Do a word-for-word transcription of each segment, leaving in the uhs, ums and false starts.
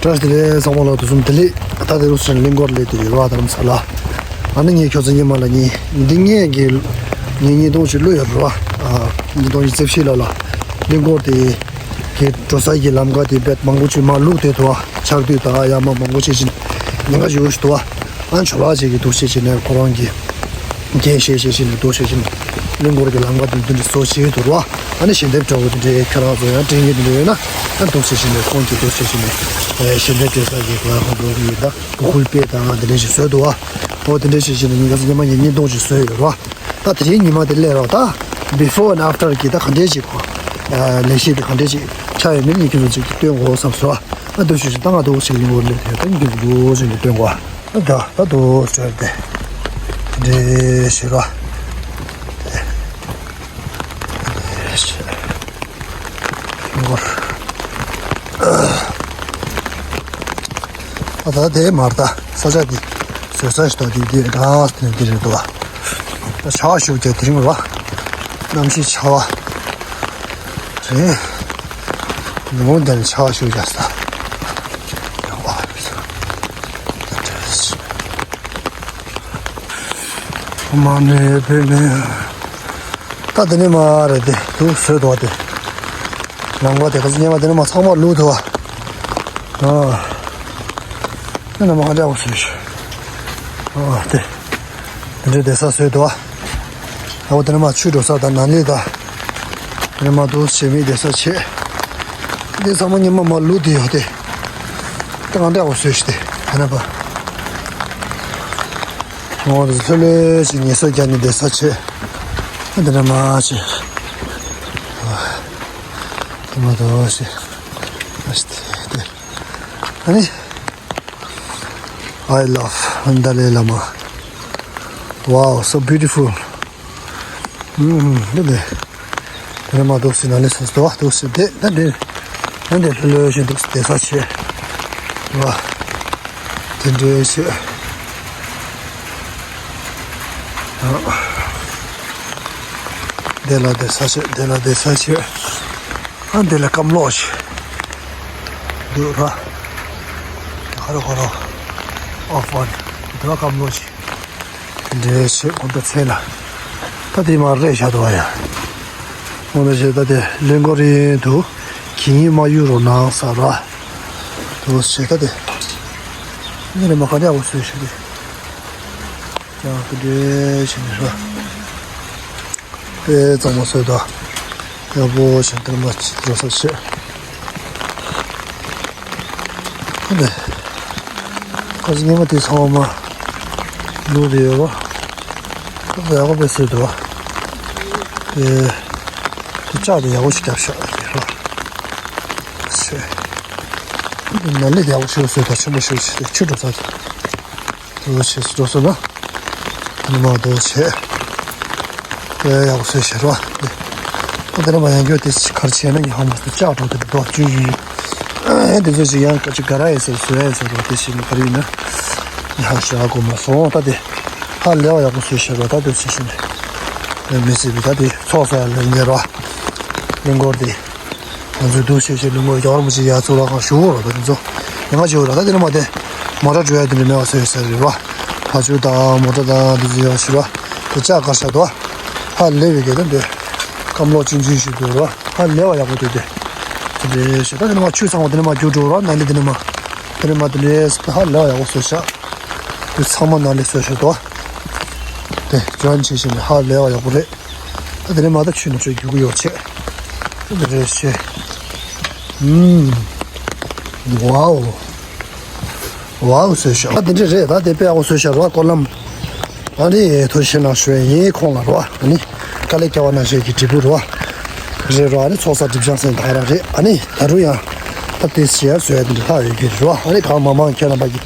བཀྲ་ཤིས་བདེ་ལེགས། ཚང་མ་ལ་དུས་གསུམ་བདེ་ལེགས། ད་དེ་རུ་སོང་གླིང་སྐོར་སླེབས་དེ་རེད་བ། རྡ་རམ་ས་ལ། ཨ་ནི་ངས་ཁྱོད་ཚོ་ཉི་མ་ལ་ཉིན་འདི་ངས་གི་ཉིན་ཉིས་སྟོང་ཞིག་བླུགས་ཡོད་རེད་བ། ཨ་ཉིས་སྟོང་ཉི་ཤུ་རྩ་བཞི་ལོ་ལ་གླིང་སྐོར་དེ་གི་འགྲོ་ས་གི་ལམ་ཁ་དེ་བེད་མང་པོ་ཅིག་མ་བླུགས་དེ་འདུག་བ། ཆར་དུས་ད་ཡ་མ་མང་པོ་ཅིག་ཅིག་ཉེན་ཁ་ཞིག་འདུག་བ། ཨ་ཆོ་ལགས་ཅིག་གི་འདུག་ཅིག་ཅིག་ནས་ཁོ་རང་གི་འགན་བཞེས་བཞེས་བཞིན་ནས་འདུག་བཞེས་བཞིན་ནས་གླིང་སྐོར་གྱི་ལམ་ཁ་དེ་འདི་འདྲ་བཟོ་བྱེད་འདུག་ར། ཨ་ནི་ཞལ་འདེབས་འདྲ་བོ་དེ་འདྲའི་ཁྱོད་རང་ཚོ་ཡང་སྤྲད་མཁན་དེ་འདྲ་ཡོད་ན་ཨ་འདུག་བཞེས་བཞིན་ནས་ཁོང་གིས་འདུག་བཞེས་བཞིན་ནས་ཞལ་འདེབས་སྤྲད་ས་གི་ཁོ་རང་ཁོང་འགྲོ་གི་ཡོད། ད་གུ་གུལ་པེ་དང་དེ་འདྲ་ཞིག་བཟོས་འདུག་ཨ། འོ་དེ་འདྲ་ཞིག་བྱས་ནས་ཉིན་ག་ཚོད་ཉི་མ་ཉིན་ཉིས་སྟོང་ཞིག་བཟོས་ཡོད་ར། ད་དེ་རིང་ཉི་མ་དེ་སླེབས་ར། ད་before and after གི་ད་ག་འདྲས་ཞིག་ཁོ་ལས་གཞི་དེ་ག་འདྲས་ཞིག་ཆགས་ཡོད་མེད་ཉིན་ག་ཚོད་ཅིག་སྟོན་དགོས་བསམ་སོང་ཨ། འདུག་བཞེས་བཞིན་ད་ང་འདུག་བཞེས་ཡིན་འོ་ལས་དེ་ད་ཉིན་ག་ཚོད་འདུག་བཞེས་ནས་སྟོན་དགོས་ཨ། ད་ད་དུ་བཟོས་ཏེ། འདྲེ་ཞེས་པ། འདྲེ་ཞེས། ཨ་ད་དེ་མར་ད་ས་ཆ་འདི་བཟོས་ས་ཞིག་ད་འདི་འདི་ག་དེ་འདི་རེད་འདུག་ད་ཆར་པ་ཤུགས་ཀྱང་དེ་རིང་རེད་བ། གནམ་གཤིས་ཆར་པ་རེད། ལུང་འདི་ནས་ཆར་པ་ཤུགས་རྒྱག་ས། མ་ནས་བུད་མེད། ད་དེ་ནས་མ་རེད་དེ་དུ་བཟོས་འདུག་དེ། ལམ་ཁ་དེ་ག་ཚོད་ཉེ་མ་དེ་ནས་མ་ཚང་མ་ལུག་འདུག་ཨ། དེ་ནས་མ་ག་འདྲ་བོ་བཟོས་ཤག་ཨ་དེ། དེ་འདྲའི་བསྡད་ས་བཟོས་འདུག་ཨ། ཨ་འོ་དེ་ནས་མ་ཆུ་འགྲོ་ས་དང་ན་ལི་དང་། དེ་ནས་མ་འདུག་བྱེད་མི་བསྡད་ས་བྱེད། འདི་ཚང་མ་ཉི་མ་མ་ལུག་འདི་ཡོད་དེ། ད་གང་འདྲ་བོ་བཟོས་ཤག་དེ་ཧ་ན་པ། ངོ་དེ་ལྷོད་ལྷོད་ཞིག་ངལ་གསོ་རྒྱག་ནས་བསྡད་ས་བྱེད། འདི་འདྲ་མ་བྱེད། དེ་མ་འདུག་བྱེད། ཨ་ཤི་དེ་དེ། ཨ་ནི། I love Dalai Lama. Wow, so beautiful. ཨུམ། འདི་འདི། དེ་ནས་མ་འདུག་སེ་ན་ལས་སོ་སོ་འདུག་སེ་བསྡད་ད་འདི། ད་འདི་ལྷོད་ལྷོད་ཞིག་འདུག་སེ་བསྡད་ས་བྱེད། ཨ། དེ་འདྲའི་བྱེད། ཨ། དེ་ལ་བསྡད་ས་བྱེད། དེ་ལ་བསྡད་ས་བྱེད། ཨ་འདི་ལ་སྐམ་ལོག་ཞིག་འདུག་ར། ཧ་རོ་ཧ་རོ། ཨོ་ཧྥོན། འདི་ལ་སྐམ་ལོག་ཞིག་འདྲེ་ཞིག་ཁོང་ཚོ་ཚེ་ལ། ད་དེ་མ་རེད་བཞག་འདུག་ཡ། ཁོང་ཚོ་ཞིག་ད་དེ་གླིང་སྐོར་ཡིན་འདུག་གི་ཡིན་མ་གཡུག་རོགས་གནང་ཟེར་ར། འདུག་ཞིག་ད་དེ། འདི་ནས་མ་ག་འདྲ་བོ་བཟོས་ཞིག་རེད། ཡང་དེ་འདྲའི་བྱས་ནས་ར། དཔེ་གཙང་མ་བཟོས་དང་། ཡག་པོ་བྱས་དེར་མ་འགྲོ་ས་བྱས། ཨ་ནི། ཁ་ཅིག་ཉི་མ་དེ་ཚང་མ་ལུག་དེ་ཡོད་པ། ད་ཡག་པོ་དཔེ་བཟོས་འདུག་དེ་དེ་ལྕགས་དེ་ཡག་པོ་ཞིག་བརྒྱབ་ཤག་དེ་ར། བྱས། ད་དེ་ན་ལི་དེ་ཡག་པོ་ཞིག་བཟོས་དང་ཆེན་པོ་ཞིག་བྱས་ཏེ་ཆུ་འགྲོ་ས་དེ། དེ་བྱས་སུ་འགྲོ་སོང་ན། ཉི་མ་རྡོ་བྱས། དེ་ཡག་པོ་བཟོས་ཤག་ར། དེ་ནས་མ་ཡང་སྐྱོ་དེ་གར་བྱས་ན་ཉི་ཧ་མ་སུ་ལྕགས་འགྲོ་དེ་རྡོ་བཅུ་ཡིན། དེ་ཚོ་ཅིག་ཡང་ཀ་ཅིག་ག་ར་ཡེ་ཟེར་བཟོ་ཡ་ཡེ་ཟེར་རོ་དེ་བྱས་ནས་ག་རེ་ཡིན་ན། ཉི་ཧ་ཤ་གོ་མ་སོང་ད་དེ། ཧ་ལས་པ་ཡག་པོ་བཟོས་ཤག་ར་ད་དེ་བྱས་ཤིང་། མི་སྲིད་པའི་ད་དེ་ཚོགས་ས་ལ་ཉེ་ར། གླིང་སྐོར་དེ། ང་ཚོས་འདུག་བྱས་བྱས་ལུང་པ་རྒྱ་གར་མི་ཅིག་ཡར་ཚུར་ལ་གང་ཞུ་བོ་ར་ད་དེ་ཚོ་ཉི་མ་བྱེད་འོ་ར་ད་དེ་ནས་མ་དེ་མོ་ཊ་འགྲོ་ཡ་དེ་འདྲ་མེད་པ་བཟོས་ཟེར་རེད་བ། ཕ་ཆུ་དང་མོ་ཊ་དང་དེ་ཚོ་ཡར་ཞུ་བ་དེ་ལྕགས་དཀར་ཤ་དོ། ཧ་ལས་པའི་གེ་དེ་འདྲ་སྐམ་ལོག་ཅུང་ཅུང་ཞིག་འདུག་ར་ཧ་ལས་པ་ཡག་པོ་འདུག་དེ། དེ་འདྲ་ཞེ་ད་དེ་ནས་མ་ཆུ་ཚང་བ་དེ་ནས་མ་རྒྱུག་འགྲོ་ར་ན་ལི་དེ་ནས་མ་དེ་ནས་མ་དེ་འདྲ་ཧ་ལས་པ་ཡག་པོ་བཟོས་ཤག་དེ་ཚང་མ་ན་ལི་བཟོས་ཤག་དོ། དེ་ཇོན་བྱས་བྱས་ནས་ཧ་ལས་པ་ཡག་པོ་རེད། ད་དེ་ནས་མ་ད་ཆུ་ནས་ཆུ་རྒྱུག་གི་ཡོད་ཆེ། ད་དེ་རེད་ཆེ། ཨུམ། ཝའོ། ཝའོ་བཟོས་ཤག་ད་དེ་འདྲ་རེད་ད་དེ་དཔེ་ཡག་པོ་བཟོས་ཤག་ར་སྐོར་ལམ། ཨ་ནི་ཐུགས་རྗེ་ཆེ་གནང་ཞུ་ཡ་ཡིན་ཁོང་ལ་ར་ཨ་ནི། དཀའ་ལས་བརྒྱབ་པ་ནང་བཞིན་གྱི་འབྲས་བུ་ར། རེད་ར་ཨ་ནི་ཚོགས་བསགས་སྒྲིབ་སྦྱང་ཟེར་ད་ག་རང་རེད་ཨ་ནི་ད་རུང་ཡང་། ད་དེ་བྱས་ཡ་བཟོས་ཡ་དེ་འདྲ་ལྷག་ཡོད་ཀྱི་རེད་ར་ཨ་ནི་གང་མང་མང་ཁྱེད་རྣམ་པ་གིས་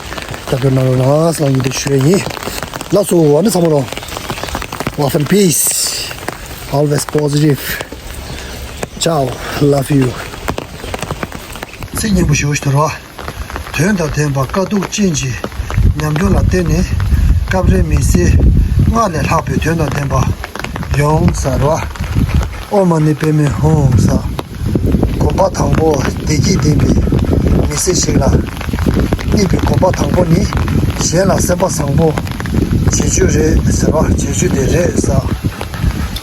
རྒྱབ་སྐྱོར་གནང་རོགས་གནང་ཟེར་ཡིན་དེ་ཞུ་ཡ་ཡིན། ལགས་སོ་ཨ་ནི་ཚང་མ་རོ། Love and peace. Always positive. Ciao. Love you. ཚིག་སྙན་པོ་ཞེ་པོ་ཞིག་འདུག་ར། དོན་དང་ལྡན་པ་དཀའ་སྡུག་ཅན་གྱི་ཉམས་མྱོང་ལ་བརྟེན་ནས་སྐབས་རེ་མི་ཚེ་སྔར་ལས་ལྷག་པའི་དོན་དང་ལྡན་པ་ཡོང་ཟེར་བ། ཨོཾ་མ་ཎི་པདྨེ་ཧཱུྃ་ཟེར། གོམ་པ་དང་པོ་བདེ་སྐྱིད་ལྡན་པའི་མི་ཚེ་ཞིག་ལ་ གཉིས་པའི་གོམ་པ་དང་པོ་ནི། གཞན་ལ་སེམས་པ་བཟང་པོ་བྱེད་རྒྱུ་རེད་ཟེར་བ། བྱེད་རྒྱུ་དེ་རེད་ཟེར།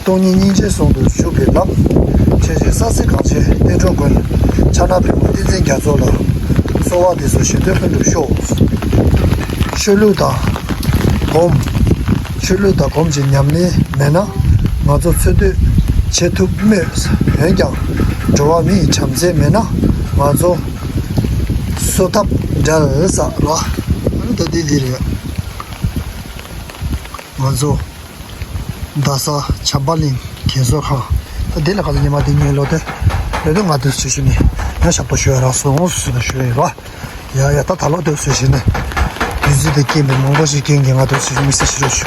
སྟོང་ཉིད་སྙིང་རྗེའི་ཟུང་དུ་ཞུགས་པའི་ལམ། ཆོས་རྗེ་ས་སྲིན་གངས་ཅན་བསྟན་འགྲོ་མགོན། ཕྱག་ན་པདྨོ་བསྟན་འཛིན་རྒྱ་མཚོ་ལ། གསོལ་བ་འདེབས་སོ་བཞེད་དོན་ལྷུན་གྲུབ་ཤོག། ཆོས་ལུགས་དང་སྒོམ། ཆོས་ལུགས་དང་སྒོམ་གྱི་ཉམས་ལེན་མེད་ན། ང་ཚོ་འཚོ་སྡོད་བྱེད་ཐུབ་མོད། འོན་ཀྱང་། འགྲོ་བ་མི་ཡི་བྱམས་བརྩེ་མེད་ན། ང་ཚོ་གསོ་ཐབས་བྲལ་ཟེར་བ། ཨ་ནི་ད་འདི་འདི་རེད། ང་ཚོ་རྡ་ས་བྱམས་པ་གླིང་རྒན་གསོ་ཁང་། ད་འདི་ལ་ཁ་ལ་ཉི་མ་འདི་ཉལ་ལོ་དེ། ལོ་དེ་ང་དུས་ཚོད་ཞིག་ནས་ཡང་ཞབས་ཏོག་ཞུ་ཡ་རག་སོང་ཟེར་ནས་ཞུ་ཡ་ཡིན་ར། ཡ་ཡ། ད་ད་ལོ་དུས་ཚོད་ཞིག་ནས་དུས་ཚོད་དེ་རྐྱེན་པས་མང་པོ་ཞིག་རྐྱེན་གྱིས་ང་དུས་ཚོད་དམིགས་བསལ་ཞིག་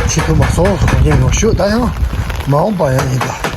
རོགས་ཞུ་བྱེད་ཐུབ་མ་སོང་། རྐྱེན་ངོ་ཞུ། ད་ཡང་མ་འོངས་པ་ཡང་ཡིན་ད།